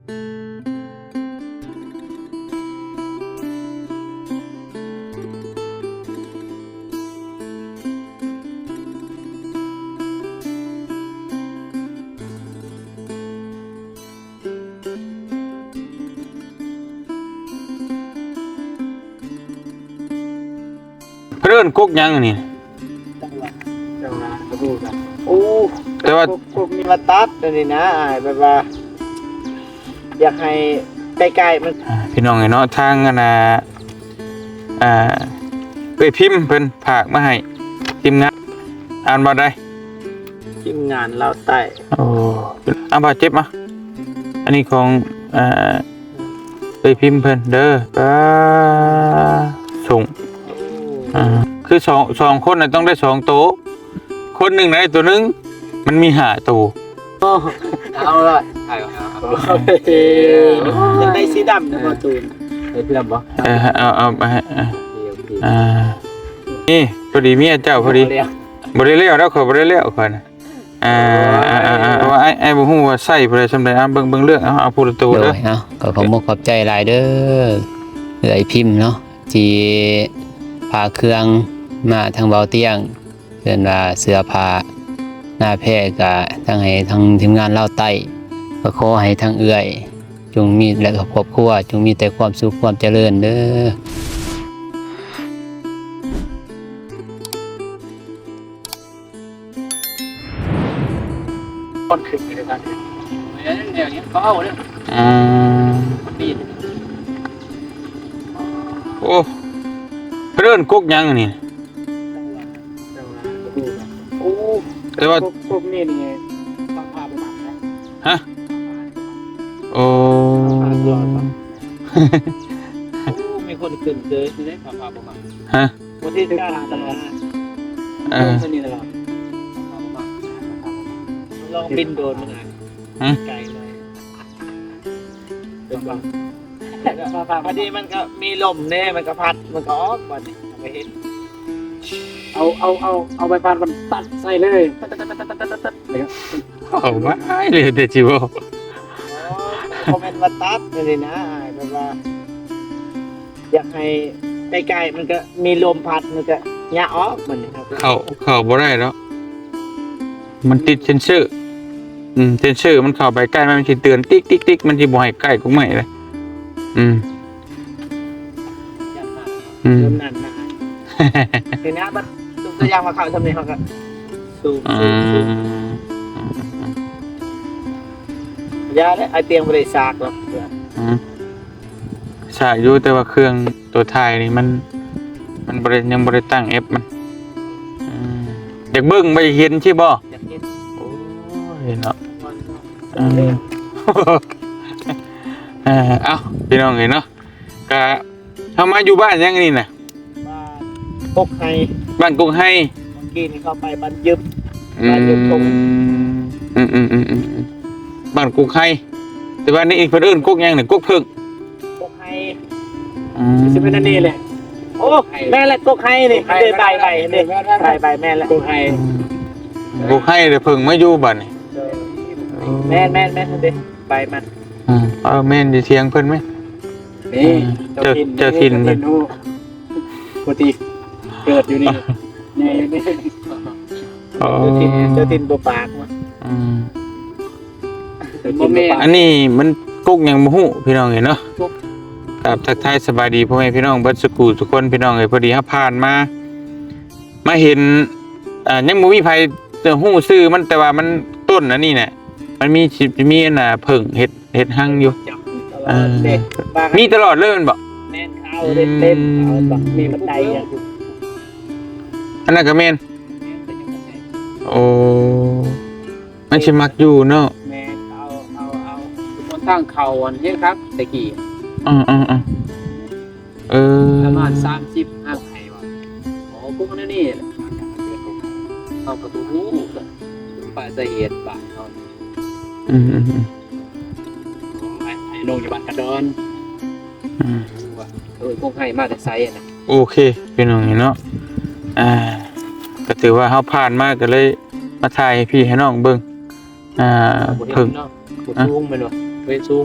ເພິ່ນເອີ້ນກົກຫຍັງອັນນີ້? ຈັງຫວະ ຈັງຫວະ ກະບໍ່ຮູ້ກັນ. ໂອ້ ແຕ່ວ່າກົກ ກົກນີ້ມາຕັດອັນນີ້ນະ ອ້າຍ ແບບວ່າ ຢາກໃຫ້ໃກ້ໆ ມັນ ອ່າ ພີ່ນ້ອງເອີຍເນາະ ທາງອັນນ່າ ອ່າ ເອື້ອຍພິມເພິ່ນຝາກມາໃຫ້ທີມງານ ອ່ານວ່າໃດ? ທີມງານລາວໃຕ້. ໂອ້ ເອົາ ບາດເຈັບມາ ອັນນີ້ຂອງ ອ່າ ເອື້ອຍພິມເພິ່ນເດີ. ອ່າ ສົ່ງ ອ່າ ຄືສອງ ສອງຄົນນະຕ້ອງໄດ້ສອງໂຕ ຄົນໜຶ່ງນະໄດ້ໂຕໜຶ່ງ ມັນມີຫ້າໂຕ. ເອົາລະ ຢາກໄດ້ສີດຳນະບໍ່ຕູນ ໄດ້ສີດຳບໍ່? ເອີ ເອົາ ເອົາ ເອົາ ໂອເຄ ໂອເຄ ອ່າ ນີ້ ພໍດີເມຍເຈົ້າ ພໍດີ ບໍ່ໄດ້ແລ້ວດອກ ຂ້ອຍບໍ່ໄດ້ແລ້ວຂ້ອຍນະ. ອ່າ ອ່າ ອ່າ ອ່າ ເພາະວ່າອ້າຍ ອ້າຍບໍ່ຮູ້ວ່າໃຊ້ຜູ້ໃດສ່ຳໃດ. ອ່າ ເບິ່ງ ເບິ່ງເລືອກ ເອົາ ເອົາຜູ້ລະໂຕເດີ. ໂດຍ ເອົາ ກໍຂໍຂອບໃຈຫຼາຍເດີ ເອື້ອຍພິມເນາະ ທີ່ພາເຄື່ອງມາທາງເບົາຕຽງ ເອີ້ນວ່າເສື້ອຜ້າໜ້າແພກະ ທັງໃຫ້ທາງທີມງານລາວໃຕ້ ກໍຂໍໃຫ້ທາງເອື້ອຍ ຈົ່ງມີ ແລະ ຄອບຄົວ ຈົ່ງມີແຕ່ຄວາມສຸກຄວາມຈະເລີນເດີ. ກ່ອນຂຶ້ນໄປທາງນີ້ ເອີ ເຂົາເອົາເດ້ ອືມ ປີນ ໂອ້ ເພິ່ນເອີ້ນກົກຫຍັງອັນນີ້? ໂອ້ ແຕ່ວ່າກົກ ກົກນີ້ນີ້ ຟ້າຜ່າບໍ່ມັກນະ ຮະ? ໂອ້ ໂອ້ ມີຄົນຂຶ້ນເຊີຍຢູ່ເດ້ ຟ້າຜ່າບໍ່ມັກ ຮະ? ບໍ່ຖືກການຕະຫຼອດ ເອີ ຕົວນີ້ລະ ລອງບິນໂດຣນມັນ ຮະ? ໄກເລີຍ ເປັນບໍ່? ພໍດີມັນກໍມີລົມແດ່ ມັນກໍພັດ ມັນກໍອອກ ບາດນີ້ເຮົາກໍເຮັດ ເອົາ ເອົາ ເອົາ ເອົາໃບພັດມັນຕັດໃສ່ເລີຍ ເອົາໄວ້ເລີຍແຕ່ຊິເວົ້າ ບໍ່ແມ່ນວ່າຕັດອັນນີ້ນະ ແບບວ່າ ຢາກໃຫ້ໃກ້ໆ ມັນກໍມີລົມພັດ ມັນກໍຍະອອກ ມັນນີ້ ເຂົ້າ ເຂົ້າບໍ່ໄດ້ດອກ ມັນຕິດເຊັນເຊີ ອືມ ເຊັນເຊີມັນເຂົ້າໄປໃກ້ ມັນຊິເຕືອນຕິກໆໆ ມັນຊິບໍ່ໃຫ້ໃກ້ກົກໄມ້ເລີຍ ອືມ ອືມ ເລີ່ມນັ້ນນະ ເຫັນນະ ບັດຍົກຕົວຢ່າງວ່າເຂົ້າຊ່ຳນີ້ ເຮົາກໍສູບ ອືມ ສູບ ສູບ ຢ່າເດ້ ອ້າຍຕຽງບໍ່ໄດ້ສາກດອກ ອືມ ສາກຢູ່ ແຕ່ວ່າເຄື່ອງຕົວຖ່າຍນີ້ມັນ ມັນບໍ່ໄດ້ ຍັງບໍ່ໄດ້ຕັ້ງແອັບມັນ ອືມ ຢາກເບິ່ງບໍ່ ຢາກເຫັນຊີ້ບໍ່? ຢາກເຫັນ ໂອ້ຍເນາະ ເອີ ເອີ ເອົ້າ ພີ່ນ້ອງເອີຍເນາະ ກະ ເຮົາມາຢູ່ບ້ານຫຍັງນີ້ນະ? ບ້ານກົກໄຮ ບ້ານກົກໄຮ ເມື່ອກີ້ນີ້ເຂົ້າໄປບ້ານຍຶບ ອືມ ບ້ານຍຶບຕົງ ອືມໆໆໆ ບ້ານກົກໄຮ ແຕ່ວ່ານີ້ເພິ່ນເອີ້ນກົກຫຍັງນີ້? ກົກເຜິ້ງ ກົກໄຮ ອືມ ຊິເປັນອັນນີ້ແຫຼະ ໂອ້ ແມ່ນແຫຼະ ກົກໄຮນີ້ ກົກໄຮ ເດ້ ໃບ ໃບ ເດ້ ໃບ ໃບ ແມ່ນແຫຼະ ກົກໄຮ ອືມ ກົກໄຮ ແລ້ວເຜິ້ງມາຢູ່ບາດນີ້ ໂດຍ ໂອ້ ແມ່ນໆໆ ເດ້ ໃບມັນ ອືມ ເອີ ແມ່ນຢູ່ຖຽງເພິ່ນແມ່ນ ນີ້ ເຈົ້າ ເຈົ້າຖິ່ນ ເຈົ້າຖິ່ນ ເຈົ້າຖິ່ນຮູ້ ປົກກະຕິເກີດຢູ່ນີ້ ໃຫຍ່ຢູ່ນີ້ ອໍ ເຈົ້າຖິ່ນ ເຈົ້າຖິ່ນບໍ່ປາກ ອືມ ເຈົ້າຖິ່ນບໍ່ປາກ ອັນນີ້ມັນກົກຫຍັງບໍ່ຮູ້ພີ່ນ້ອງເອີຍເນາະ ກະທັກທາຍສະບາຍດີພໍ່ແມ່ພີ່ນ້ອງເບິດສູ່ຜູ້ສູ່ຄົນ ພີ່ນ້ອງເອີຍ ພໍດີເຮົາຜ່ານມາ ມາເຫັນ ອ່າ ຍັງບໍ່ມີໃຜຮູ້ຊື່ມັນ ແຕ່ວ່າມັນ ຕົ້ນອັນນີ້ນະ ມັນມີ ຊິມີອັນນ່າເຜິ້ງເຮັດ ເຮັດຮັງຢູ່ ເອີ ມີຕະຫຼອດເລີຍແມ່ນບໍ່? ແມ່ນ ເຂົາເດັດເຕັມ ອືມ ເຂົາແບບມີບັນໄດ ອັນນັ້ນກໍແມ່ນ ໂອ້ ມັນຊິມັກຢູ່ເນາະ ແມ່ນ ເອົາ ເອົາ ເອົາ ບ່ອນທາງເຂົ້າອັນນີ້ຄັບ ແຕ່ກີ້ ອືມໆໆ ເອີ ປະມານສາມສິບ ຫາກໄຫວ່າ ອໍ ພວກນັ້ນນີ້ ເຮົາກໍບໍ່ຮູ້ ປາສາເຫດບ້ານເຮົາ ອືມໆໆ ໄຫ ໄຫລົງຢູ່ບ້ານກະດອນ ອືມ ວ່າ ເອີ ພວກໄຫມາແຕ່ໃສນະ ໂອເຄ ພີ່ນ້ອງເນາະ ອ່າ ກໍຖືວ່າເຮົາຜ່ານມາ ກໍເລີຍມາຖ່າຍໃຫ້ພີ່ໃຫ້ນ້ອງເບິ່ງ ອ່າ ເພິ່ງ ບໍ່ເຫັນເນາະ ບໍ່ສູງແມ່ນບໍ່? ບໍ່ເຫັນສູງ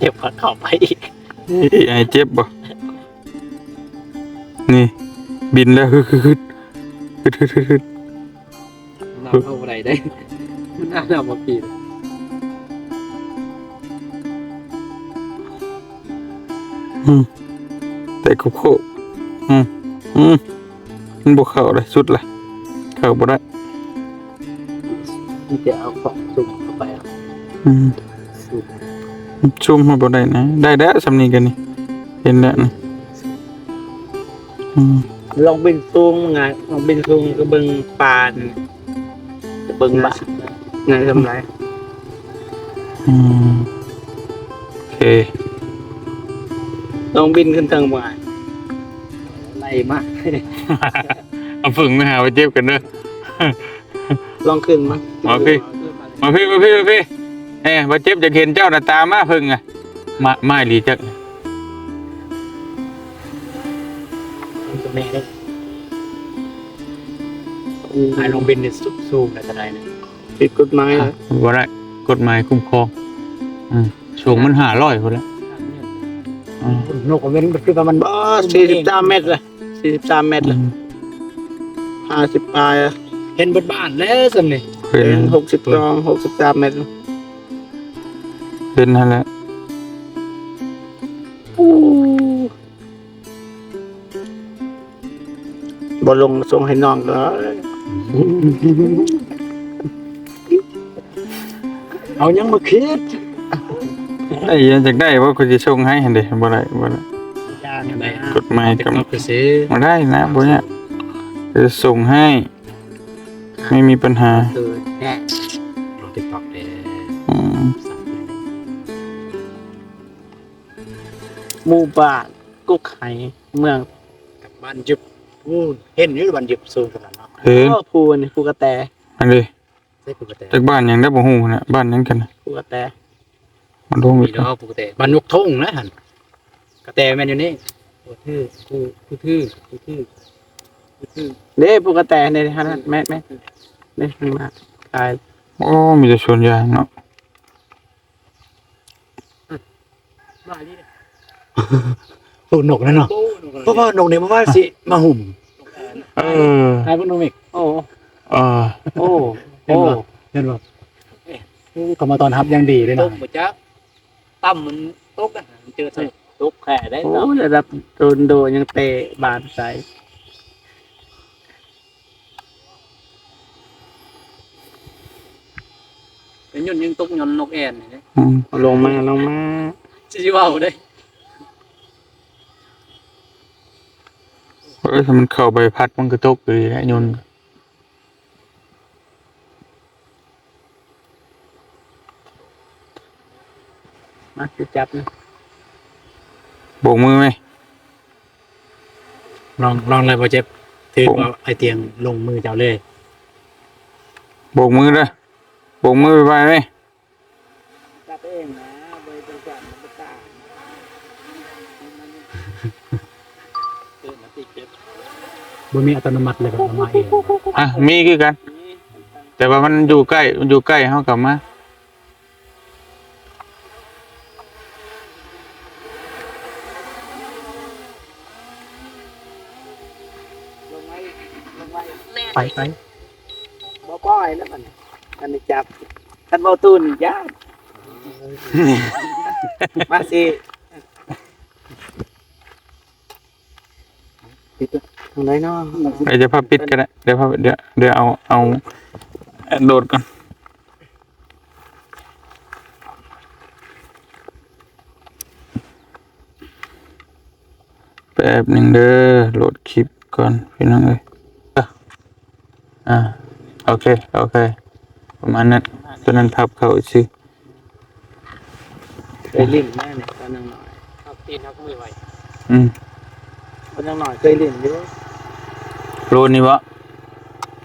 ເຈັບເຂົ້າໄປອີກ. ເອີຍ ອ້າຍເຈັບບໍ່? ນີ້ ບິນແລ້ວ ຮຶດໆໆ ຮຶດໆໆ ນຳເຂົ້າບໍ່ໄດ້ເດ້ ມັນນຳບໍ່ປີນ. ອືມ ແຕ່ໂຄກໆ ອືມ ອືມ ມັນບໍ່ເຂົ້າເດ້ ສຸດລະ ເຂົ້າບໍ່ໄດ້ ມີແຕ່ເອົາຂອງຊຸມເຂົ້າໄປ. ອືມ ຊຸມ ຊຸມເຮົາບໍ່ໄດ້ນະ ໄດ້ແລ້ວສ່ຳນີ້ກໍນີ້ ເຫັນແລ້ວນີ້. ອືມ ລອງບິນສູງງ່າຍ ລອງບິນສູງກໍເບິ່ງປານ ເບິ່ງບາດ ງ່າຍສ່ຳໃດ. ອືມ ໂອເຄ ລອງບິນຂຶ້ນເທິງບໍ່? ໄລ່ມາ ເອົາເຜິ້ງມາຫາບ່າວເຈັບກັນເດີ ລອງຂຶ້ນມາ ມາພີ້ ມາພີ້ ມາພີ້ ມາພີ້ ເອີ ບ່າວເຈັບຢາກເຫັນເຈົ້າໜ້າຕາ ມາເຜິ້ງອະ ມາ ມາອີ່ຫຼີຈັກ ອືມ ອ້າຍລອງບິນນີ້ ສ- ສູງໄດ້ເທົ່າໃດນະ? ຜິດກົດໝາຍ ອ່ະ ບໍ່ໄດ້ ກົດໝາຍຄຸ້ມຄອງ. ອືມ ສູງມັນຫ້າຮ້ອຍພຸ້ນແຫຼະ. ອືມ ນົກເປັນ ຄືວ່າມັນ ບໍ່ ສີ່ສິບສາມແມັດລະ ສີ່ສິບສາມແມັດລະ. ອືມ ຫ້າສິບປາຍລະ ເຫັນເບິດບ້ານແລ້ວສ່ຳນີ້ ເຫັນ ເຫັນ ຫົກສິບສອງ ຫົກສິບສາມແມັດ ເຫັນຫັ້ນແຫຼະ. ໂອ້ ບໍ່ລົງສົ່ງໃຫ້ນ້ອງເດີ ເອົາຫຍັງມາຄິດ. ໄດ້ ຢາກໄດ້ບໍ່ ຂ້ອຍຊິສົ່ງໃຫ້ຫັ້ນເດ້. ບໍ່ໄດ້ ບໍ່ໄດ້ ຢາກໄດ້ ກົດໝາຍກໍ ບໍ່ໄດ້ນະ ບໍ່ຍາກ ຈະສົ່ງໃຫ້ ໄມ່ມີປັນຫາ. ເອີ ແທ້ ລົງ TikTok ເດ້. ອືມ ໝູ່ບ້ານ ກົກໄຫ ເມືອງ ກັບບ້ານຢິບ. ໂອ້ ເຫັນຢູ່ບ້ານຢິບສູງຂະໜາດເນາະ. ເຫັນ ໂອ້ ພູນີ້ ພູກະແຕ ອັນນີ້ ໃສ່ພູກະແຕ ຈັກບ້ານຫຍັງໄດ້ບໍ່ຮູ້ນະ. ບ້ານຫຍັງກັນນະ ພູກະແຕ. ມັນລົງໄປ ມີດອກພູກະແຕ ບ້ານຍົກທົ່ງນະຫັ້ນ. ກະແຕແມ່ນຢູ່ນີ້ ພູທື ພູທື ພູທື ພູທື ເດ້ ພູກະແຕນີ້ ຫັ້ນ ແມ່ນໆ ນີ້ ຂ້າງໜ້າ ໂອ້ ມີແຕ່ສວນຢາງເນາະ. ມານີ້ ໂອ້ ນົກນັ້ນເນາະ ໂອ້ ນົກ ເພາະວ່ານົກນີ້ ເພາະວ່າຊິມາຫຸ້ມ. ເອີ ໃຫ້ພວກນ້ອງເມກ ໂອ້ ເອີ ໂອ້ ເຫັນບໍ່ ໂອ້ ເຫັນບໍ່? ໂອ້ ເຂົາມາຕ້ອນຮັບຢ່າງດີເດ້ນະ. ຕົກບໍ່ຈັກ ຕ່ຳມັນຕົກນະ ມັນເຈີໃສ່ ຕົກແທ້ໄດ໋. ໂອ້ ລະດັບໂດນໂດ ຍັງເຕະບານໃສ່. ໄປຫຍຸດຍັງຕົກຍ້ອນນົກແອ່ນນີ້ເດ້. ອືມ ລົງມາ ລົງມາ ຊິເວົ້າເດ້. ເອີຍ ຖ້າມັນເຂົ້າໃບພັດມັນກໍຕົກຢູ່ດີແຫຼະ ຍົນ. ມາ ຊິຈັບນະ ໂບກມືໄໝ? ລອງ ລອງແລ້ວບໍ່ເຈັບ ຖືວ່າ ໂອ້ ອ້າຍຕຽງລົງມືເຈົ້າເລີຍ. ໂບກມືເດີ ໂບກມືບາຍບາຍໄໝ? ຈັບເອງນະ ບໍ່ໄດ້ຈັງສັນ ມັນບໍ່ຕາມ. ບໍ່ມີອັດຕະໂນມັດເລີຍ ແບບວ່າມາເອງ. ອ່ະ ມີຄືກັນ ແຕ່ວ່າມັນຢູ່ໃກ້ ມັນຢູ່ໃກ້ເຮົາກໍມາ. ໄປ ໄປ ບໍ່ປ່ອຍແລ້ວບັດນີ້ ອັນນີ້ຈັບ ຄັນເວົ້າຕູ້ນີ້ຢ້ານ ມາຊິ ປິດທາງໃດເນາະ? ເອີ ຈະພາປິດກໍໄດ້ ດຽວພາ ດຽວ ດຽວເອົາ ເອົາໂດດກ່ອນ. ແປັບໜຶ່ງເດີ ໂຫຼດຄລິບກ່ອນພີ່ນ້ອງເອີຍ. ອ່າ ໂອເຄ ໂອເຄ ປະມານນັ້ນ ຕົວນັ້ນພັບເຂົ້າຊື່. ເຄີຍຫຼິ້ນມານີ້ຕອນຍັງນ້ອຍ ຮັກຕີນຮັກມືໄວ. ອືມ ຕອນຍັງນ້ອຍເຄີຍຫຼິ້ນຢູ່. ໂດຣນນີ້ບໍ?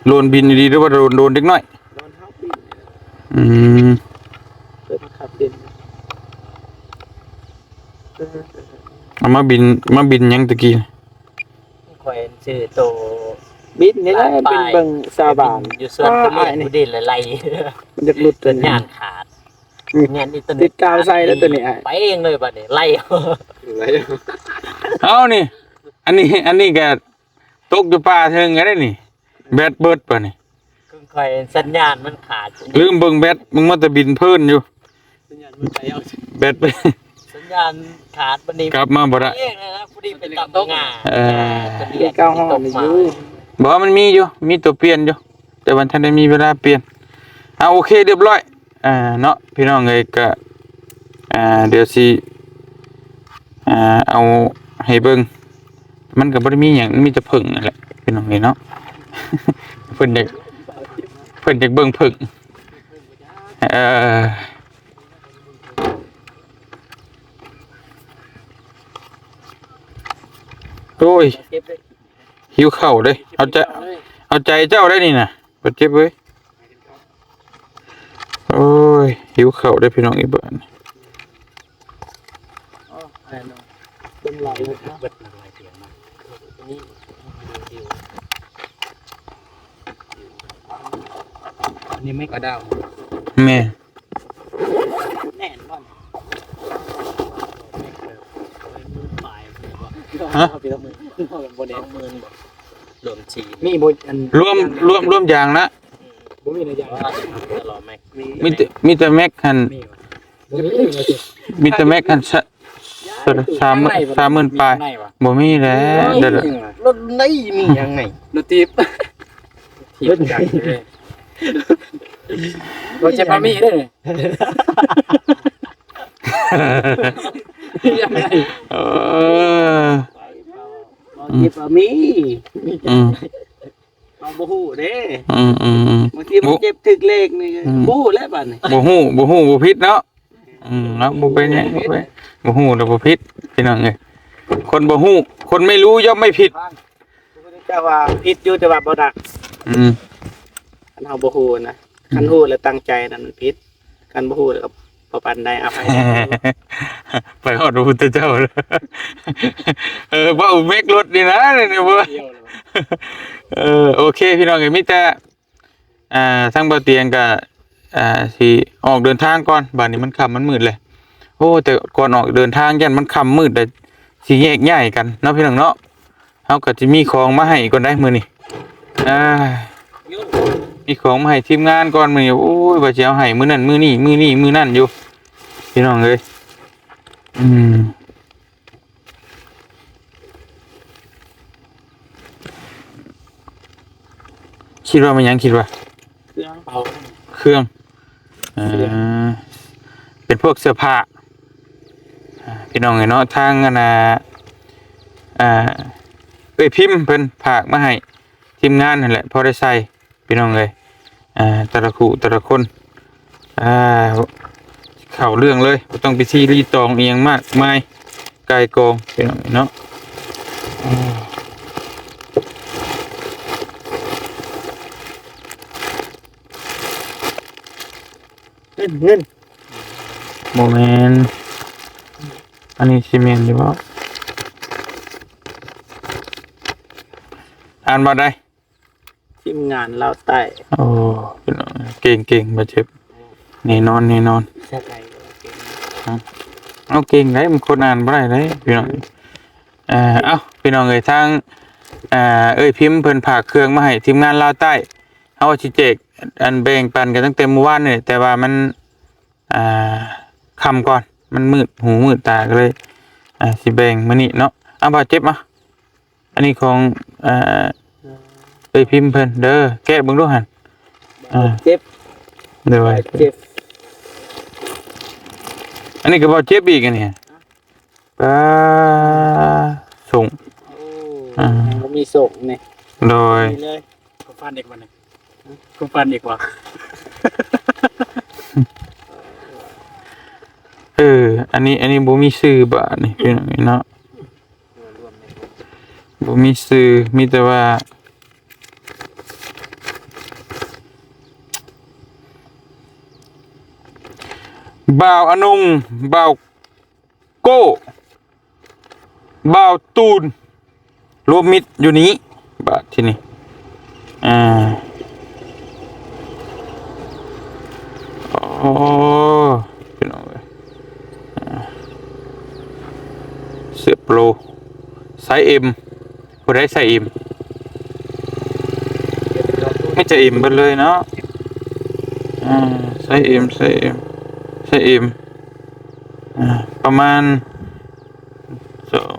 ໂດຣນບິນອີ່ຫຼີ ຫຼືວ່າໂດຣນ ໂດຣນເດັກນ້ອຍ? ໂດຣນເຮົາບິນນີ້ແຫຼະ. ອືມ ເຄີຍມາຂັບຫຼິ້ນ. ເອີ ເອົາມາບິນ ມາບິນຫຍັງຕະກີ້? ຂ້ອຍຊື້ໂຕບິນນີ້ແຫຼະ ບິນເບິ່ງຊາວບ້ານ ຢູ່ສວນທຸເລນ ຜູ້ເດນລະໄລ ມັນຢາກຫຼຸດຕົວນີ້ ຍານຂາດ. ນີ້ ແໜ້ນອີກຕົວນີ້ ຕິດກາວໃສ່ແລ້ວຕົວນີ້ອ້າຍ ໄປເອງເລີຍບັດນີ້ ໄລ່ ໄລ່ ເອົານີ້ ອັນນີ້ ອັນນີ້ກໍຕົກຢູ່ປ່າເທິງກໍໄດ້ນີ້ ແບັດເບິດບັດນີ້ ເຄື່ອງຂ້ອຍສັນຍານມັນຂາດ ລືມເບິ່ງແບັດ ມຶງມາແຕ່ບິນເພີນຢູ່ ສັນຍານມັນໄປເອົາ ແບັດ ສັນຍານຂາດບັດນີ້ ກັບມາບໍ່ໄດ້ ເອງນະ ພໍດີໄປຕຳງາ ເອີ ມີເກົ້າຫ້ອງຢູ່ ບໍ່ ມັນມີຢູ່ ມີຕົວປ່ຽນຢູ່ ແຕ່ວ່າທັນໄດ້ມີເວລາປ່ຽນ ເອົາ ໂອເຄ ຮຽບຮ້ອຍ ອ່າ ເນາະ ພີ່ນ້ອງເອີຍ ກະ ອ່າ ດຽວຊິ ອ່າ ເອົາໃຫ້ເບິ່ງ ມັນກໍບໍ່ໄດ້ມີຫຍັງ ມີແຕ່ເຜິ້ງນັ້ນແຫຼະ ພີ່ນ້ອງເອີຍເນາະ ເພິ່ນຢາກ ເພິ່ນຢາກເບິ່ງເຜິ້ງ ເອີ ໂອ້ຍ ຫິວເຂົ້າເດ້ ເອົາໃຈ ເອົາໃຈເຈົ້າໄດ້ນີ້ນະ ບໍ່ເຈັບເວີຍ ໂອ້ຍ ຫິວເຂົ້າເດ້ພີ່ນ້ອງ ອີບາດນີ້ ອໍ ແມ່ນເນາະ ເບິ່ງຫຼາຍເລີຍເນາະ ເບິດຫຼາຍເຕີບເນາະ ອັນນີ້ແມ່ນກະດາວ ແມ່ນ ແໜ້ນບໍ່ ຮະ ບໍ່ແໜ້ນ ລວມສີ່ ມີບໍ່ ອັນ ລວມ ລວມ ລວມຢາງນະ ບໍ່ມີນະຢາງ ມີແຕ່ ມີແຕ່ແມັກຫັ້ນ ມີບໍ່ ມີແຕ່ແມັກຫັ້ນ ສ- ສ- ສາມ ສາມໝື່ນປາຍ ມີຫຍັງໃນວະ ບໍ່ມີແຫຼະ ເອີ ເດີ ລົດໃນມີຫຍັງໃນ ລົດຖີບ ຖີບຈັກເດ້ ລົດເຈັບພາມີເດ້ ມີຫຍັງໃນ ເອີ ລົດເຈັບພາມີ ອືມ ເຮົາບໍ່ຮູ້ເດ້ ອືມໆໆ ບາງທີມັນເຈັບຖືກເລກນີ້ ອືມ ບໍ່ຮູ້ແລ້ວບາດນີ້ ບໍ່ຮູ້ ບໍ່ຮູ້ບໍ່ຜິດເນາະ ອືມ ເນາະ ບໍ່ເປັນຫຍັງ ບໍ່ເປັນ ບໍ່ຮູ້ແລ້ວບໍ່ຜິດ ພີ່ນ້ອງເອີຍ ຄົນບໍ່ຮູ້ ຄົນໄມ່ຮູ້ຍ່ອມໄມ່ຜິດ ພະພຸດທະເຈົ້າວ່າຜິດຢູ່ ແຕ່ວ່າບໍ່ໜັກ ອືມ ຄັນເຮົາບໍ່ຮູ້ນະ ອືມ ຄັນຮູ້ແລ້ວຕັ້ງໃຈນັ້ນມັນຜິດ ຄັນບໍ່ຮູ້ແລ້ວກໍບໍ່ປານໃດ ອະໄພ ໄປຮອດພະພຸດທະເຈົ້າ ເອີ ເວົ້າແມັກລົດນີ້ນະ ນີ້ບໍ່ ເອີ ໂອເຄ ພີ່ນ້ອງເອີຍ ມີແຕ່ ອ່າ ທາງບ່າວຕຽງກໍ ອ່າ ຊິອອກເດີນທາງກ່ອນ ບາດນີ້ມັນຄ່ຳມັນມືດແລ້ວ ໂອ້ ແຕ່ກ່ອນອອກເດີນທາງຢ້ານມັນຄ່ຳມືດ ແລ້ວຊິແຍກຍ້າຍກັນເນາະ ພີ່ນ້ອງເນາະ ເຮົາກໍຊິມີຂອງມາໃຫ້ກ່ອນໄດ໋ມື້ນີ້ ອ່າ ມີຂອງມາໃຫ້ທີມງານກ່ອນມື້ນີ້ ໂອ້ຍ ວ່າຊິເອົາໃຫ້ມື້ນັ້ນມື້ນີ້ ມື້ນີ້ມື້ນັ້ນຢູ່ ພີ່ນ້ອງເອີຍ ອືມ ຄິດວ່າແມ່ນຫຍັງ? ຄິດວ່າເຄື່ອງ ເອົາເຄື່ອງ ເອີ ເຄື່ອງ ເປັນພວກເສື້ອຜ້າ ອ່າ ພີ່ນ້ອງເອີຍເນາະ ທາງອັນນ່າ ອ່າ ເອື້ອຍພິມເພິ່ນຝາກມາໃຫ້ທີມງານຫັ້ນແຫຼະ ພໍໄດ້ໃສ່ ພີ່ນ້ອງເອີຍ ອ່າ ແຕ່ລະຄູ່ແຕ່ລະຄົນ ອ່າ ເຂົ້າເລື່ອງເລີຍ ບໍ່ຕ້ອງໄປຊີລີຕອງອີ່ຫຍັງມາກມາຍ ກ່າຍກອງ ພີ່ນ້ອງເນາະ ເງິນ ເງິນ ບໍ່ແມ່ນ ອັນນີ້ຊິແມ່ນຢູ່ບໍ່? ອ່ານວ່າໃດ? ທີມງານລາວໃຕ້ ໂອ້ ເກັ່ງໆ ບໍ່ເຈັບ ແນ່ນອນ ແນ່ນອນ ເອົາ ເກັ່ງໄດ໋ ມັນຄົນອ່ານບໍ່ໄດ້ເດ້ ພີ່ນ້ອງ ເອີ ເອົ້າ ພີ່ນ້ອງເອີຍ ທາງ ເອີ ເອື້ອຍພິມເພິ່ນຝາກເຄື່ອງມາໃຫ້ທີມງານລາວໃຕ້ ເຮົາວ່າຊິແຈກ ອັນ ແບ່ງປັນກັນຕັ້ງແຕ່ມື້ວານນີ້ ແຕ່ວ່າມັນ ອ່າ ຄ່ຳກ່ອນ ມັນມືດຫູມືດຕາ ກໍເລີຍ ອ່າ ຊິແບ່ງມື້ນີ້ເນາະ ເອົາ ບ່າວເຈັບມາ ອັນນີ້ຂອງ ເອີ ເອື້ອຍພິມເພິ່ນເດີ ແກະເບິ່ງດູຫັ້ນ ເອີ ເຈັບ ໂດຍ ເຈັບ ອັນນີ້ກໍບໍ່ເຈັບອີກ ອັນນີ້ ປາ ສົ່ງ ໂອ້ ອ່າ ຍັງບໍ່ມີສົ່ງນີ້ ໂດຍ ນີ້ເລີຍ ຄວາມຝັນອີກບໍ່ນີ້ ຄວາມຝັນອີກບໍ່ ເອີ ອັນນີ້ ອັນນີ້ບໍ່ມີຊື່ບາດນີ້ ພີ່ນ້ອງເນາະ ບໍ່ມີຊື່ ມີແຕ່ວ່າ ບ່າວອະນົງ ບ່າວ ໂກ້ ບ່າວຕູນ ລວມມິດຢູ່ນີ້ ບາດທີນີ້ ອ່າ ໂອ້ Pro ໄຊ M ຜູ້ໃດໃສ່ M ມີແຕ່ M ເບິດເລີຍເນາະ. ອ່າ ໃສ່ M ໃສ່ M ໃສ່ M ອ່າ ປະມານສອງ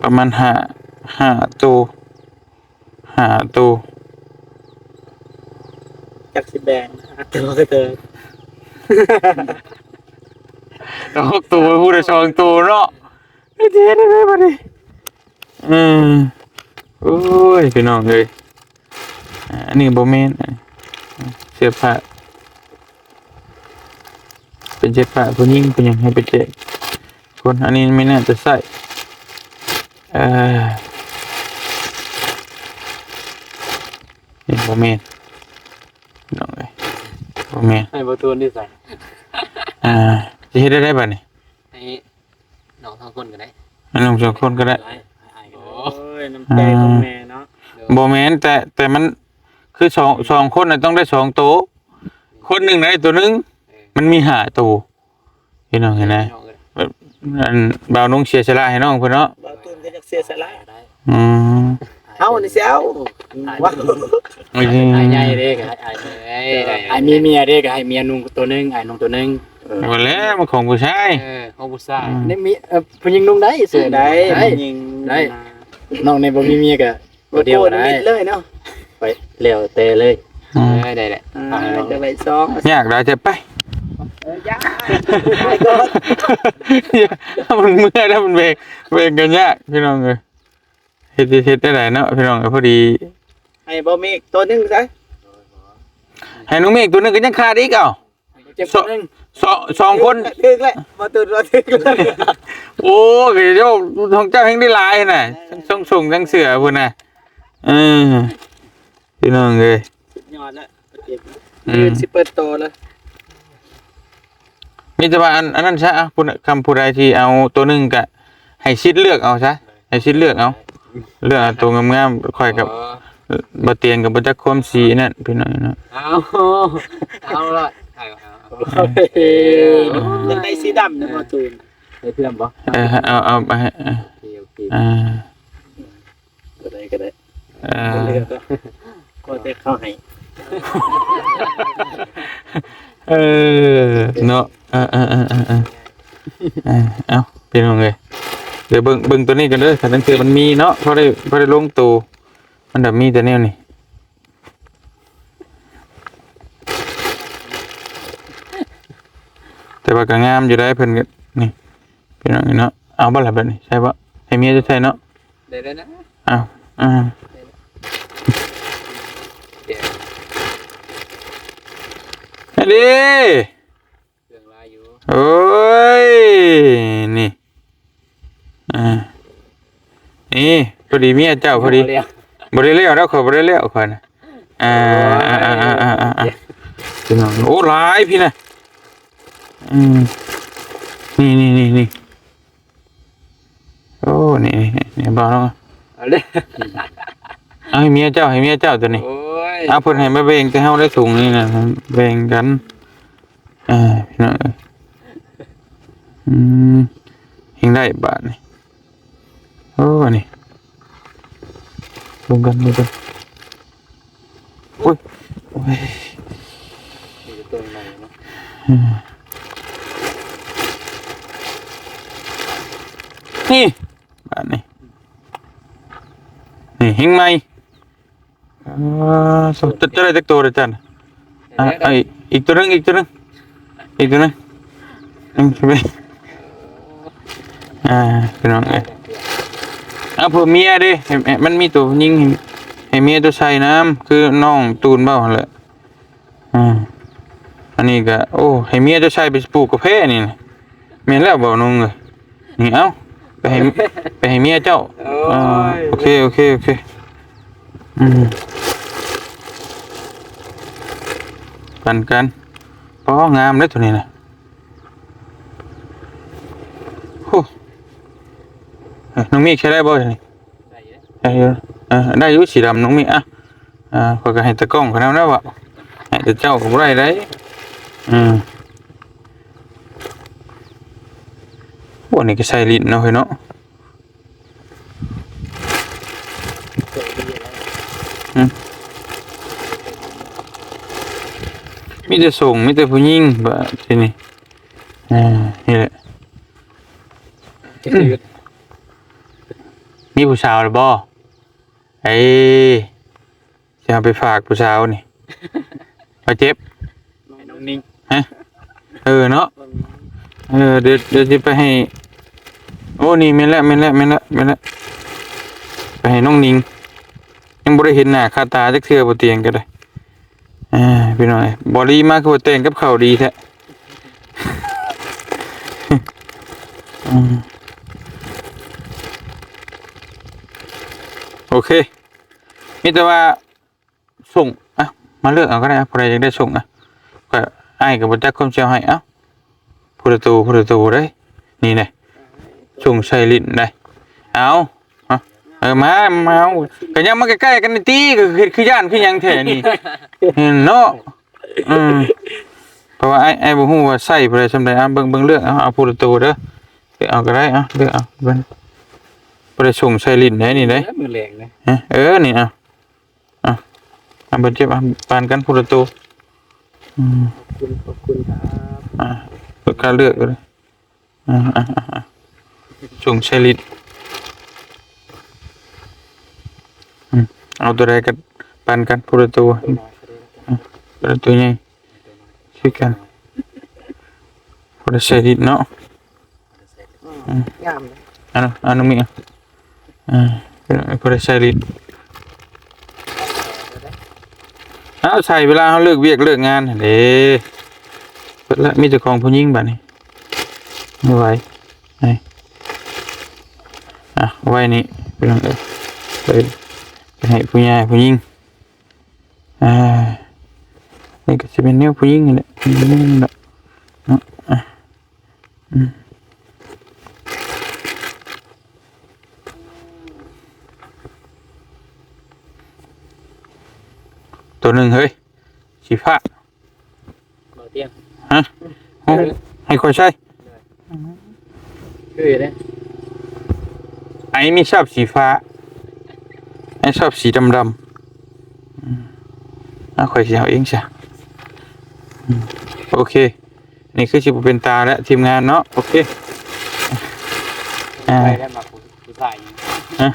ປະມານຫ້າ ຫ້າໂຕ ຫ້າໂຕ. ຈັກຊິແບ່ງຫ້າໂຕກໍເຖິງ ຫົກໂຕ ຜູ້ໃດສອງໂຕເນາະ. ເຮັດ ເຮັດໄດ້ບັດນີ້. ເອີ ໂອ້ຍ ພີ່ນ້ອງເອີຍ ອ່າ ອັນນີ້ບໍ່ແມ່ນ ອ່າ ເສື້ອຜ້າ ເປັນເສື້ອຜ້າຜູ້ຍິງ ເປັນຫຍັງໃຫ້ໄປແຈກຄົນ. ອັນນີ້ແມ່ນໜ້າຈະໃຊ້ ເອີ ນີ້ບໍ່ແມ່ນ ພີ່ນ້ອງເອີຍ ບໍ່ແມ່ນ. ໃຫ້ບໍ່ໂຕນຢູ່ໃສ? ອ່າ ຊິເຮັດໄດ້ໃດບັດນີ້? ໃຫ້ ນ້ອງສອງຄົນກໍໄດ້ ໃຫ້ນ້ອງສອງຄົນກໍໄດ້. ໂອ້ຍ ນ້ຳໃຈຂອງແມ່ເນາະ. ບໍ່ແມ່ນ ແຕ່ ແຕ່ມັນຄືສອງ ສອງຄົນນະຕ້ອງໄດ້ສອງໂຕ ຄົນໜຶ່ງໄດ້ໂຕໜຶ່ງ ເອີ ມັນມີຫ້າໂຕ ພີ່ນ້ອງເຫັນນະ. ເອີ ແບບ ອັນ ບ່າວນຸ່ງເສຍສະຫຼະໃຫ້ນ້ອງເພິ່ນເນາະ. ບ່າວຕຸ່ນກໍຢາກເສຍສະຫຼະ. ອືມ ເຮົານີ້ຊິເອົາ ອືມ ວ່າ ອືມ ອ້າຍໃຫຍ່ເດ້ ກໍໃຫ້ອ້າຍເອີຍ ອ້າຍມີເມຍເດ້ ກໍໃຫ້ເມຍນຸ່ງໂຕໜຶ່ງ ອ້າຍນຸ່ງໂຕໜຶ່ງ. ເອີ ບໍ່ແລ້ວ ມັນຂອງຜູ້ຊາຍ. ເອີ ຂອງຜູ້ຊາຍ. ອືມ ນີ້ມີ ເອີ ຜູ້ຍິງນຸ່ງໄດ້ ເສື້ອໄດ້ ໄດ້ ຜູ້ຍິງ ໄດ້ ນ້ອງນີ້ບໍ່ມີເມຍກໍ ໂຕດຽວກໍໄດ້ ບໍ່ໂກນມິດເລີຍເນາະ. ໄປ ແລ້ວແຕ່ເລີຍ. ອືມ ເອີ ໄດ້ແຫຼະ ອ່າ ເອົາໃຫ້ນ້ອງ ຈະໄດ້ສອງ ຍາກຫຼາຍແທ້ໄປ. ເອີ ຢາກ ມັນເມື່ອຍແລ້ວ ມັນແບ່ງ ແບ່ງກັນຍາກ ພີ່ນ້ອງເອີຍ. ເຮັດ ເຮັດ ເຮັດໄດ້ໃດເນາະ ພີ່ນ້ອງເອີຍ. ພໍດີ ໃຫ້ບໍ່ເມກໂຕໜຶ່ງຊະ ໃຫ້ນ້ອງເມກໂຕໜຶ່ງກໍຍັງຂາດອີກ. ເອົ້າ ເຈັບ ສອງ ຄົນໜຶ່ງ ສອງ ສອງຄົນ ຖືກແລ້ວ ບໍ່ຕຸ່ນວ່າຖືກແລ້ວ. ໂອ້ຍ ໂຍກ ຂອງເຈົ້າແຮ່ງໄດ້ຫຼາຍນະ ເອີ ທັງສົ່ງທັງເສື້ອພຸ້ນນະ. ເອີ ພີ່ນ້ອງເອີຍ ສຸດຍອດແລ້ວ ເຈັບ ອືມ ມື້ອື່ນຊິເປີດຕໍ່ແລ້ວ. ມີແຕ່ວ່າອັນ ອັນນັ້ນຊະ ເອົາ ຜູ້ ຄຳຜູ້ໃດທີ່ເອົາໂຕໜຶ່ງກະໃຫ້ສິດເລືອກເອົາຊະ ໃຫ້ສິດເລືອກເອົາ ເລືອກເອົາໂຕງາມໆ. ຂ້ອຍກັບ ອໍ ບໍ່ຕຽງກັບບໍ່ຈັກຄວາມສີນັ້ນ ພີ່ນ້ອງເນາະ. ເອົາ ເອົາລະ ເອົາ ເອົາ ເອີ ຢາກໄດ້ສີດຳນະບໍ່ຕູນ ໃຫ້ເພື່ອນບໍ່? ເອີ ເອົາ ເອົາໄປໃຫ້ ໂອເຄ ໂອເຄ ອ່າ ກໍໄດ້ ກໍໄດ້ ເອີ ເລືອກເນາະ ຂໍແຕ່ເຂົາໃຫ້ ເອີ ເນາະ. ເອີ ເອີ ເອົາ ພີ່ນ້ອງເອີຍ ດຽວເບິ່ງ ເບິ່ງໂຕນີ້ກັນເດີ ຄັນລາງເທື່ອມັນມີເນາະ ພໍໄດ້ ພໍໄດ້ລົງໂຕ ມັນດະມີແຕ່ແນວນີ້ ແຕ່ວ່າກໍງາມຢູ່ໄດ໋ ເພິ່ນກໍ ນີ້ ພີ່ນ້ອງເນາະ. ເອົາບໍ່ລະບັດນີ້ ໃສ່ບໍ່? ໃຫ້ເມຍເຈົ້າໃສ່ເນາະ. ໄດ້ແລ້ວນະ ເອົາ ອ່າ ອັນນີ້ ເຄື່ອງຫຼາຍຢູ່ ໂອ້ຍ ນີ້ ອ່າ ນີ້ ພໍດີເມຍເຈົ້າ ພໍດີ ບໍ່ໄດ້ແລ້ວ ບໍ່ໄດ້ແລ້ວ ຂ້ອຍບໍ່ໄດ້ແລ້ວ ຂ້ອຍນະ ອ່າ ອ່າ ພີ່ນ້ອງ ໂອ້ ຫຼາຍພີ່ນະ ອືມ ນີ້ ນີ້ ນີ້ ນີ້ ໂອ້ ນີ້ ນີ້ ນີ້ ເບົາເນາະ ເອົາເລີຍ ເອົາໃຫ້ເມຍເຈົ້າ ໃຫ້ເມຍເຈົ້າໂຕນີ້ ໂອ້ຍ ເອົາ ເພິ່ນໃຫ້ມາແບ່ງແຕ່ເຮົາໄດ້ຖົງນີ້ນະ ແບ່ງກັນ ອ່າ ພີ່ນ້ອງເອີຍ ອືມ ແຮ່ງໄດ້ບາດນີ້ ໂອ້ ອັນນີ້ ລົງກັນ ລົງກັນ ໂອ້ຍ ໂອ້ຍ ມີແຕ່ໂຕໃໝ່ເນາະ ອືມ ນີ້ ບາດນີ້ ນີ້ແຮ່ງໃໝ່ ອ່າ ໂຕ ໂຕ ໂຕໄດ້ຈັກໂຕລະຈັນ? ອ່າ ເອົາອີກ ອີກໂຕໜຶ່ງ ອີກໂຕໜຶ່ງ ອີກໂຕໜຶ່ງ ອືມ ອ່າ ພີ່ນ້ອງເອີຍ ເອົາ ເພື່ອເມຍເດ້ ໃຫ້ ໃຫ້ມັນມີໂຕຍິງ ໃຫ້ ໃຫ້ເມຍໂຕໃສ່ນຳ ຄືນ້ອງຕູນເວົ້າຫັ້ນແຫຼະ ອ່າ ອັນນີ້ກະ ໂອ້ ໃຫ້ເມຍເຈົ້າໃສ່ໄປປູກກາແຟນີ້ນະ ແມ່ນແລ້ວບໍ່ນ້ອງເອີຍ ນີ້ ເອົາ ໄປໃຫ້ ໄປໃຫ້ເມຍເຈົ້າ ໂອ້ຍ ອ່າ ໂອເຄ ໂອເຄ ໂອເຄ ອືມ ປັນກັນ ປໍ ງາມເດ້ໂຕນີ້ນະ ໂອ້ ເອີ ນ້ອງມີກໃຊ້ໄດ້ບໍ່ໂຕນີ້? ໄດ້ຢູ່ ໄດ້ຢູ່ ເອີ ໄດ້ຢູ່ ສີດຳນ້ອງມີກ ອ່ະ ອ່າ ຂ້ອຍກໍໃຫ້ຕາກ້ອງເຂົານຳແລ້ວເບາະ ໃຫ້ແຕ່ເຈົ້າກໍບໍ່ໄດ້ໃດ ອືມ ໂອ້ ອັນນີ້ກໍໃສ່ຫຼິ້ນເນາະເຮີ້ຍເນາະ. ອືມ ມີແຕ່ສົ່ງ ມີແຕ່ຜູ້ຍິງບາດທີນີ້. ເອີ ນີ້ແຫຼະ ມີຜູ້ສາວແລ້ວບໍ່? ເອີ ຊິເອົາໄປຝາກຜູ້ສາວນີ້ ບາດເຈັບ ໃຫ້ນ້ອງນິງ ຮະ? ເອີເນາະ ເອີ ດຽວ ດຽວຊິໄປໃຫ້ ໂອ້ ນີ້ແມ່ນແລ້ວ ແມ່ນແລ້ວ ແມ່ນແລ້ວ ແມ່ນແລ້ວ ໄປໃຫ້ນ້ອງນິງ. ຍັງບໍ່ໄດ້ເຫັນໜ້າຄ່າຕາຈັກເທື່ອ ບໍ່ຕຽງກໍໄດ້. ອ່າ ພີ່ນ້ອງເອີຍ ບໍ່ລີມາຄືວ່າແຕ່ງກັບເຂົາດີແທ້. ອືມ ໂອເຄ ມີແຕ່ວ່າ ສົ່ງ ອ່ະ ມາເລືອກເອົາກໍໄດ້ ຜູ້ໃດຢາກໄດ້ສົ່ງ ອ່ະ ຂ້ອຍ ອ້າຍກໍບໍ່ຈັກຄວາມຊິເອົາໃຫ້ ເອົ້າ ຜູ້ລະໂຕ ຜູ້ລະໂຕເດ້ ນີ້ເດ້ ສົ່ງໃສ່ຫຼິ້ນໄດ້ ເອົາ ເອົາ ເອີ ມາ ມາ ເອົາ ກໍຍັງມາໃກ້ໆກັນນີ້ຕິ ກໍເຮັດຄືຢ້ານຄືຫຍັງແທ້ນີ້ ເຫັນເນາະ ເອີ ເພາະວ່າອ້າຍ ອ້າຍບໍ່ຮູ້ວ່າໃຊ້ຜູ້ໃດສ່ຳໃດ ເອົາ ເບິ່ງ ເບິ່ງເລືອກ ເອົາ ເອົາຜູ້ລະໂຕເດີ ເລືອກເອົາກໍໄດ້ ເອົາ ເລືອກເອົາ ເບິ່ງ ບໍ່ໄດ້ສົ່ງໃສ່ຫຼິ້ນໄດ໋ນີ້ເດ້ ມື້ແລງເດ້ ເອີ ນີ້ ເອົາ ອ່ະ ເອົາ ບາດເຈັບ ອ່ະ ປານກັນຜູ້ລະໂຕ ອືມ ຂອບຄຸນ ຂອບຄຸນຄັບ ອ່າ ເພິ່ນກະເລືອກຢູ່ເດ້ ອ່າ ອ່າ ອ່າ ສົ່ງໃສ່ຫຼິ້ນ ອືມ ເອົາໂຕໃດກໍປານກັນຜູ້ລະໂຕ ໂຕນ້ອຍກໍໄດ້ ອ່າ ໂຕໃຫຍ່ຄືກັນ ຜູ້ໃດໃສ່ຫຼິ້ນເນາະ. ອືມ ງາມເດ້ ອັນ ອັນນີ້ ອ່າ ຜູ້ໃດໃສ່ຫຼິ້ນ ເອົາໃສ່ເວລາເຮົາເລີກວຽກເລີກງານຫັ້ນເດ້ ເບິດລະ ມີແຕ່ຂອງຜູ້ຍິງບາດນີ້ ບໍ່ໄຫວ ນີ້ ອ່ະ ໄວ້ນີ້ ພີ່ນ້ອງເອີຍ ໄປ ໄປໃຫ້ຜູ້ໃຫຍ່ຜູ້ຍິງ ອ່າ ນີ້ກໍຊິເປັນແນວຜູ້ຍິງນີ້ແຫຼະ ຜູ້ຍິງນີ້ແຫຼະເນາະ ອ່າ ອືມ ໂຕໜຶ່ງເຮີ້ຍ ສີຟ້າ ບໍ່ຕຽງ ຮະ? ໂອ້ ໃຫ້ຂ້ອຍໃສ່ ຄືເດ້ ໄອ້ມີຊອບສີຟ້າ ໄອ້ຊອບສີດຳໆ ອືມ ເອົາ ຂ້ອຍຊິເອົາເອງຊະ ອືມ ໂອເຄ ນີ້ຄືຊິບໍ່ເປັນຕາແລ້ວທີມງານເນາະ ໂອເຄ ອ່າ ໄປແລ້ວ ມາຜູ້ຊາຍ ຮະ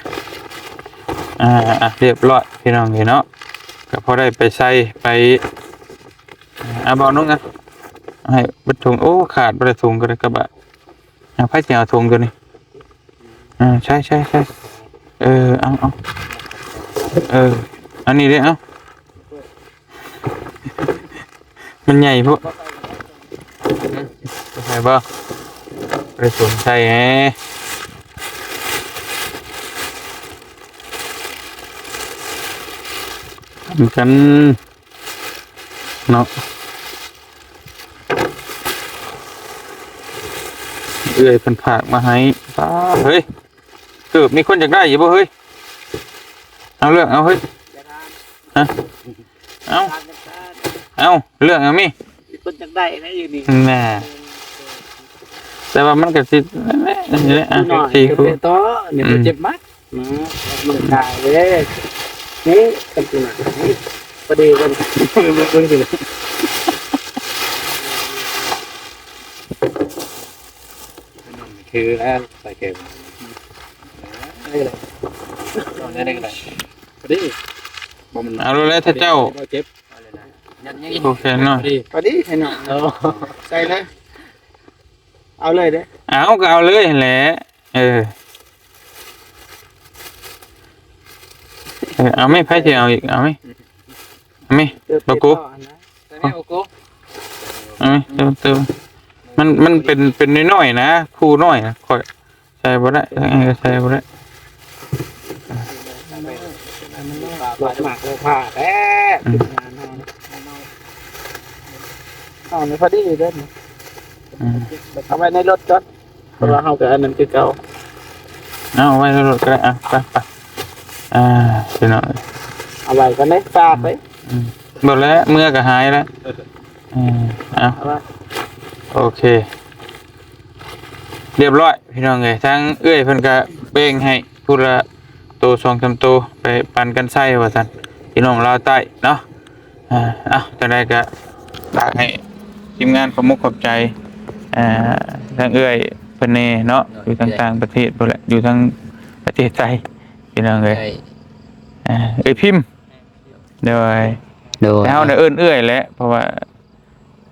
ອ່າ ອ່າ ລຽບຮ້ອຍພີ່ນ້ອງເອີຍເນາະ ກໍພໍໄດ້ໄປໃສ່ໄປ ອ່າ ເບົາໜຶ່ງນະ ໃຫ້ເບິດຖົງ ໂອ້ ຂາດບໍ່ໄດ້ຖົງກໍໄດ້ກະບະ ອ່າ ໃຜຊິເອົາຖົງຕົວນີ້ ອ່າ ໃຊ່ ໃຊ່ ໃຊ່ ເອີ ເອົາ ເອົາ ເອີ ອັນນີ້ເດ້ ເອົາ ມັນໃຫຍ່ໂພດ ໃສ່ບໍ່ ໄປສົນໃສ່ແນ່ ກັນ ເນາະ ເອື້ອຍເພິ່ນຝາກມາໃຫ້ ປ້າ ເຮີ້ຍ ເກີບມີຄົນຢາກໄດ້ຢູ່ບໍ່ເຮີ້ຍ ເອົາເລືອກເອົາເຮີ້ຍ ຮະ ເອົາ ເອົາເລືອກເອົາມີ ມີຄົນຢາກໄດ້ນະຢູ່ນີ້ ແນ່ ແຕ່ວ່າມັນກໍຊິ ນີ້ແຫຼະ ອ່ະ ສີ່ຄູ່ ນີ້ ອືມ ເຈັບມາ ອືມ ອອກກຳລັງກາຍເດ້ ນີ້ ກັນຕີນະ ນີ້ ພໍດີເບິ່ງ ເບິ່ງ ເບິ່ງ ເບິ່ງ ຄືແລ້ວໃສ່ເກມ ນີ້ແຫຼະ ເອົາໄດ້ກໍໄດ້ ພໍດີ ບໍ່ມັນ ເອົາໂລດແຫຼະ ຖ້າເຈົ້າ ບໍ່ເຈັບ ໂອເຄເນາະ ພໍດີ ພໍດີໃຫ້ນ້ອງ ເອົາ ໃສ່ເລີຍ ເອົາເລີຍເດ້ ເອົາ ກໍເອົາເລີຍຫັ້ນແຫຼະ ເອີ ເອີ ເອົາແມ່ ໃຜຊິເອົາອີກ ເອົາແມ່ ເອົາແມ່ ໂລໂກ້ ໃສ່ແມ່ ໂອໂກ້ ເອົາແມ່ ເຕີມ ເຕີມ ມັນ ມັນເປັນ ເປັນນ້ອຍໆນະ ຄູ່ນ້ອຍນະ ຂ້ອຍ ໃສ່ບໍ່ໄດ້ ໃສ່ບໍ່ໄດ້ ຫຼອກໝາກຫຼອກຜ້າແທ້ ອືມ ທີມງານເຮົາ ເອົານີ້ພໍດີເດ້ ອືມ ເອົາໄວ້ໃນລົດກ່ອນ ເພາະວ່າເຮົາກໍອັນນັ້ນຄືເກົ່າ ເອົາໄວ້ໃນລົດກໍໄດ້ ອ່ະ ໄປ ໄປ ອ່າ ພີ່ນ້ອງ ເອົາໄວ້ກ່ອນເດ້ ຝາກໄວ້ ອືມ ເບິດແລ້ວ ເມືອກໍຫາຍແລ້ວ ເອີ ເອົາ ເອົາໄວ້ ໂອເຄ ຮຽບຮ້ອຍພີ່ນ້ອງເອີຍ. ທາງເອື້ອຍເພິ່ນກະແບ່ງໃຫ້ຜູ້ລະໂຕສອງສາມໂຕ ໄປປັນກັນໃຊ້ວ່າຊັ້ນ ພີ່ນ້ອງລາວໃຕ້ເນາະ. ອ່າ ເອົາ ຈັ່ງໃດກະຝາກໃຫ້ທີມງານຂອບມຸກຂອບໃຈ ອ່າ ທາງເອື້ອຍເພິ່ນແດ່ເນາະ ຢູ່ທາງຕ່າງປະເທດພຸ້ນແຫຼະ ຢູ່ທາງປະເທດໄທ ພີ່ນ້ອງເອີຍ. ເອື້ອຍພິມ ໂດຍ ໂດຍ ແຕ່ເຮົານະເອີ້ນເອື້ອຍແຫຼະ ເພາະວ່າ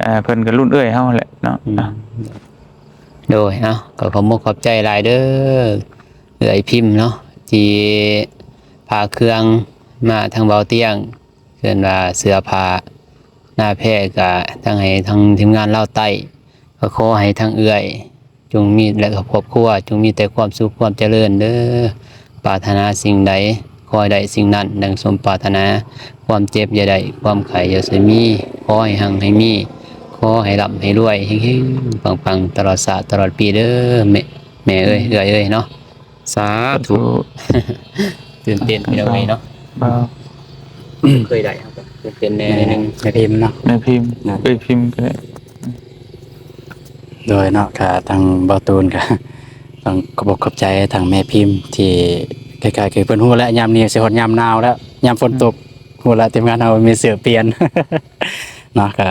ເອີ ເພິ່ນກໍລຸ້ນເອື້ອຍເຮົາແຫຼະເນາະ. ອືມ ເອົາ ໂດຍ ເອົາ ກໍຂອບມຸກຂອບໃຈຫຼາຍເດີ ເອື້ອຍພິມເນາະ ທີ່ພາເຄື່ອງມາທາງເບົາຕຽງ ເອີ້ນວ່າເສື້ອຜ້າໜ້າແພກະ ທັງໃຫ້ທາງທີມງານລາວໃຕ້ ກໍຂໍໃຫ້ທາງເອື້ອຍ ຈົ່ງມີ ແລະ ຄອບຄົວ ຈົ່ງມີແຕ່ຄວາມສຸກຄວາມຈະເລີນເດີ. ປາດຖະໜາສິ່ງໃດ ຂໍໃຫ້ໄດ້ສິ່ງນັ້ນ ດັ່ງສົມປາດຖະໜາ. ຄວາມເຈັບຢ່າໄດ້ ຄວາມໄຂ້ຢ່າຊິມີ ຂໍໃຫ້ຮັ່ງໃຫ້ມີ ຂໍໃຫ້ລ່ຳໃຫ້ລວຍ ເຮັງໆ ປັງໆ ຕະຫຼອດຊາດຕະຫຼອດປີເດີ ແມ່ ແມ່ເອີຍ ເອື້ອຍເອີຍເນາະ. ສາທຸ ສາທຸ ຕື່ນເຕັ້ນພີ່ນ້ອງເອີຍເນາະ. ບໍ່ ເຄີຍໄດ້ ເຮົາກໍຕື່ນເຕັ້ນແດ່ໜ້ອຍໜຶ່ງ. ແມ່ພິມເນາະ ແມ່ພິມ ເອື້ອຍພິມກໍໄດ້. ໂດຍເນາະ ກະທາງເບົາຕູນກະຕ້ອງຂອບອົກຂອບໃຈທາງແມ່ພິມ ທີ່ຄ້າຍໆຄືເພິ່ນຮູ້ແລ້ວ ຍາມນີ້ຊິຮອດຍາມໜາວແລ້ວ ຍາມຝົນຕົກ ອືມ ຮູ້ແລ້ວ ທີມງານເຮົາມີເສື້ອປ່ຽນເນາະ. ກະ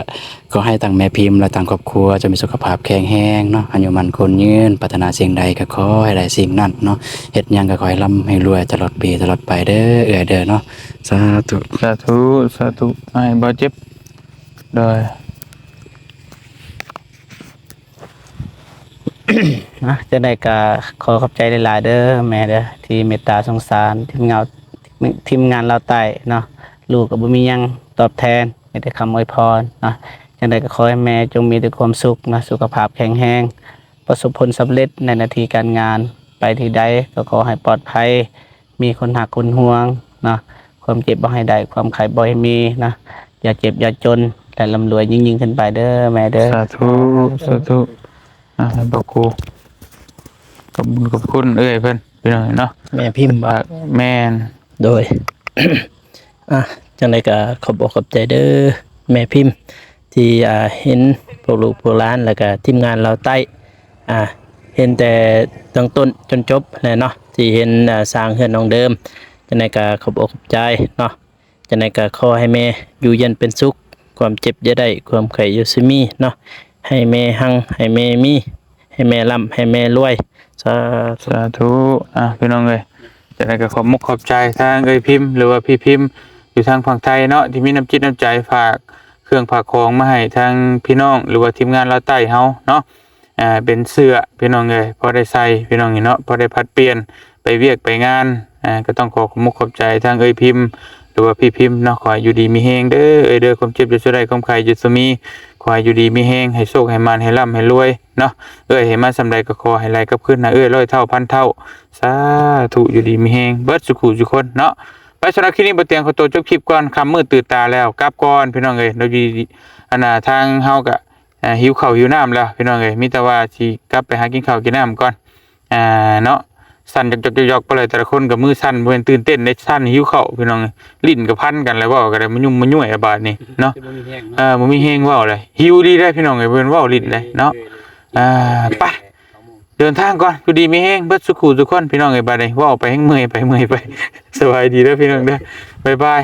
ຂໍໃຫ້ທັງແມ່ພິມ ແລະ ທັງຄອບຄົວ ຈົ່ງມີສຸຂະພາບແຂງແຮງເນາະ ອາຍຸໝັ້ນຂວັນຍືນ ປາດຖະໜາສິ່ງໃດກໍຂໍໃຫ້ໄດ້ສິ່ງນັ້ນເນາະ ເຮັດຫຍັງກໍຂໍໃຫ້ລ່ຳໃຫ້ລວຍຕະຫຼອດປີຕະຫຼອດໄປເດີ ເອື້ອຍເດີເນາະ. ສາທຸ ສາທຸ ສາທຸ ໃຫ້ບໍ່ເຈັບ. ໂດຍ ອ່ະ ຈັ່ງໃດກໍຂໍຂອບໃຈຫຼາຍໆເດີແມ່ເດີ ທີ່ເມດຕາສົງສານທີມງານ ທີມງານລາວໃຕ້ເນາະ. ລູກກໍບໍ່ມີຫຍັງຕອບແທນ ມີແຕ່ຄຳອວຍພອນເນາະ. ຈັ່ງໃດກໍຂໍໃຫ້ແມ່ຈົ່ງມີແຕ່ຄວາມສຸກເນາະ ສຸຂະພາບແຂງແຮງ ປະສົບຜົນສຳເລັດໃນໜ້າທີ່ການງານ ໄປທີ່ໃດກໍຂໍໃຫ້ປອດໄພ ມີຄົນຮັກຄົນຫ່ວງເນາະ. ຄວາມເຈັບບໍ່ໃຫ້ໄດ້ ຄວາມໄຂ້ບໍ່ໃຫ້ມີເນາະ. ຢ່າເຈັບຢ່າຈົນ ແລະ ລ່ຳລວຍຍິ່ງໆຂຶ້ນໄປເດີແມ່ເດີ. ສາທຸ ສາທຸ. ອ່າ ພະຄູ ຂອບບຸນຂອບຄຸນເອື້ອຍເພິ່ນ ພີ່ນ້ອງເນາະ. ແມ່ພິມບໍ່? ແມ່ນ ໂດຍ. ອ່າ ຈັ່ງໃດກໍຂອບອົກຂອບໃຈເດີແມ່ພິມ ທີ່ ອ່າ ເຫັນພວກລູກພວກຫຼານ ແລ້ວກໍທີມງານລາວໃຕ້ ອ່າ ເຫັນແຕ່ຕັ້ງຕົ້ນຈົນຈົບແຫຼະເນາະ ທີ່ເຫັນ ອ່າ ສ້າງເຮືອນນ້ອງເດີມ. ຈັ່ງໃດກໍຂອບອົກຂອບໃຈເນາະ. ຈັ່ງໃດກໍຂໍໃຫ້ແມ່ຢູ່ເຢັນເປັນສຸກ ຄວາມເຈັບຢ່າໄດ້ ຄວາມໄຂ້ຢ່າຊິມີເນາະ. ໃຫ້ແມ່ຮັ່ງ ໃຫ້ແມ່ມີ ໃຫ້ແມ່ລ່ຳ ໃຫ້ແມ່ລວຍ. ສາທຸ ສາທຸ. ອ່າ ພີ່ນ້ອງເອີຍ ຈັ່ງໃດກໍຂອບມຸກຂອບໃຈທາງເອື້ອຍພິມ ຫຼືວ່າພີ່ພິມ ຢູ່ທາງຝັ່ງໄທເນາະ ທີ່ມີນ້ຳຈິດນ້ຳໃຈຝາກເຄື່ອງຝາກຂອງມາໃຫ້ທາງພີ່ນ້ອງ ຫຼືວ່າທີມງານລາວໃຕ້ເຮົາເນາະ. ອ່າ ເປັນເສື້ອ ພີ່ນ້ອງເອີຍ ພໍໄດ້ໃສ່ ພີ່ນ້ອງເນາະ ພໍໄດ້ຜັດປ່ຽນໄປວຽກໄປງານ. ອ່າ ກໍຕ້ອງຂໍຂອບມຸກຂອບໃຈທາງເອື້ອຍພິມ ຫຼືວ່າພີ່ພິມເນາະ. ຂໍໃຫ້ຢູ່ດີມີແຮງເດີເອື້ອຍເດີ ຄວາມເຈັບຢ່າສູ່ໄດ້ ຄວາມໄຂ້ຢ່າສູ່ມີ. ຂໍໃຫ້ຢູ່ດີມີແຮງ ໃຫ້ໂຊກໃຫ້ໝານ ໃຫ້ລ່ຳໃຫ້ລວຍເນາະ. ເອື້ອຍໃຫ້ມາສ່ຳໃດກໍຂໍໃຫ້ໄຫຼກັບຄືນຫາເອື້ອຍຮ້ອຍເທົ່າພັນເທົ່າ. ສາທຸ ຢູ່ດີມີແຮງເບິດສູ່ຜູ້ສູ່ຄົນເນາະ. ໄປ ສຳລັບຄລິບນີ້ ບໍ່ຕຽງຂໍໂຕຈົບຄລິບກ່ອນ ຄ່ຳມືດຕື່ນຕາແລ້ວ ກັບກ່ອນ ພີ່ນ້ອງເອີຍ. ແລ້ວຢູ່ດີ ອັນນ່າ ທາງເຮົາກໍ ອ່າ ຫິວເຂົ້າຫິວນ້ຳແລ້ວ ພີ່ນ້ອງເອີຍ. ມີແຕ່ວ່າຊິກັບໄປຫາກິນເຂົ້າກິນນ້ຳກ່ອນ ອ່າ ເນາະ. ສັ່ນຢອກໆໆໆ ໄປເລີຍ ແຕ່ລະຄົນກໍມືສັ່ນ ບໍ່ແມ່ນຕື່ນເຕັ້ນເດ້ ສັ່ນຫິວເຂົ້າ ພີ່ນ້ອງເອີຍ. ລີ້ນກໍພັນກັນແລ້ວ ເວົ້າກໍໄດ້ມາຫຍຸ້ມມາຫຍ້ວຍອະບາດນີ້ເນາະ. ບໍ່ມີແຮງເນາະ ອ່າ ບໍ່ມີແຮງເວົ້າເລີຍ. ຫິວດີໄດ໋ ພີ່ນ້ອງເອີຍ ບໍ່ແມ່ນເວົ້າຫຼິ້ນເດ້ເນາະ. ອ່າ ໄປ ເດີນທາງກ່ອນ ຢູ່ດີມີແຮງເບິດສູ່ຜູ້ສູ່ຄົນ ພີ່ນ້ອງເອີຍ. ບາດນີ້ເວົ້າໄປແຮງເມື່ອຍໄປ ເມື່ອຍໄປ. ສະບາຍດີເດີ ພີ່ນ້ອງເດີ ບາຍບາຍ.